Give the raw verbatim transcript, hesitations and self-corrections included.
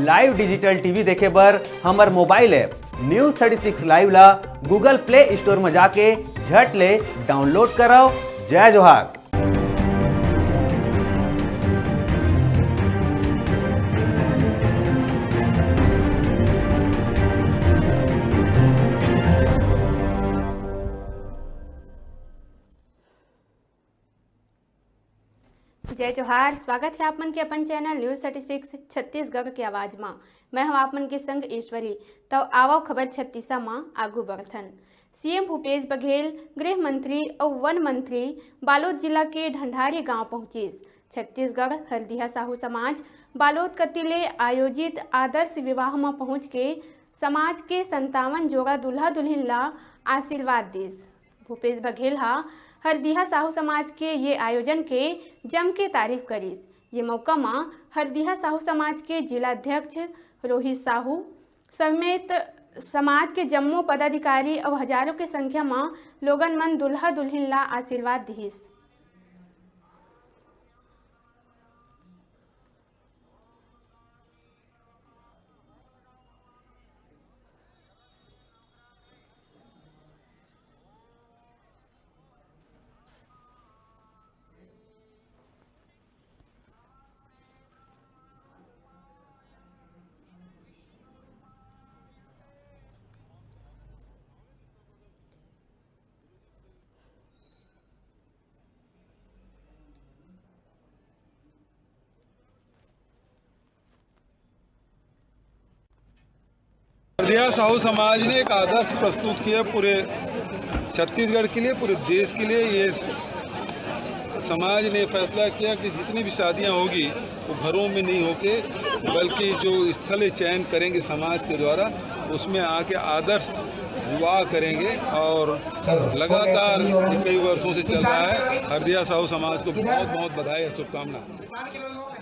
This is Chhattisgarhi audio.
Live digital T V देखे बर हमर mobile app News thirty six Live ला Google Play Store म जाके झट ले download करव। जय जोहार। जय जोहार, स्वागत हे आप मन के अपन channel News thirty six Chhattisgarh के आवाज म। मैं हूं आप मन के संग ईश्वरी। त आवव खबर छत्तीसा म आगू बढ़थन। C M भूपेश बघेल, गृह मंत्री अउ वन मंत्री बालोद जिला के ढंढारी गांव पहुंचिस। छत्तीसगढ़ हरदिहा साहू समाज बालोद कति ले आयोजित आदर्श विवाह म पहुंच के समाज के संतावन जोड़ा दूल्हा दुल्हिन ला आशीर्वाद दिस। भूपेश बघेल ह हरदिहा साहू समाज के ये आयोजन के जम के तारीफ करिस। ये मौका म हरदिहा साहू समाज के जिला अध्यक्ष रोहित साहू समेत समाज के जम्मो पदाधिकारी अउ हजारों के संख्या म लोगन मन दूल्हा दुल्हिन ला आशीर्वाद दिहिस। हरदिहा साहू समाज ने एक आदर्श प्रस्तुत किया पूरे छत्तीसगढ़ के लिए, पूरे देश के लिए। ये समाज ने फैसला किया कि जितनी भी शादियां होगी, वो घरों में नहीं होके, बल्कि जो स्थल चयन करेंगे समाज के द्वारा, उसमें आके आदर्श विवाह करेंगे। और लगातार कई वर्षों से चल रहा है। हरदिहा साहू समाज को बहुत बहुत बधाई और शुभकामनाएं।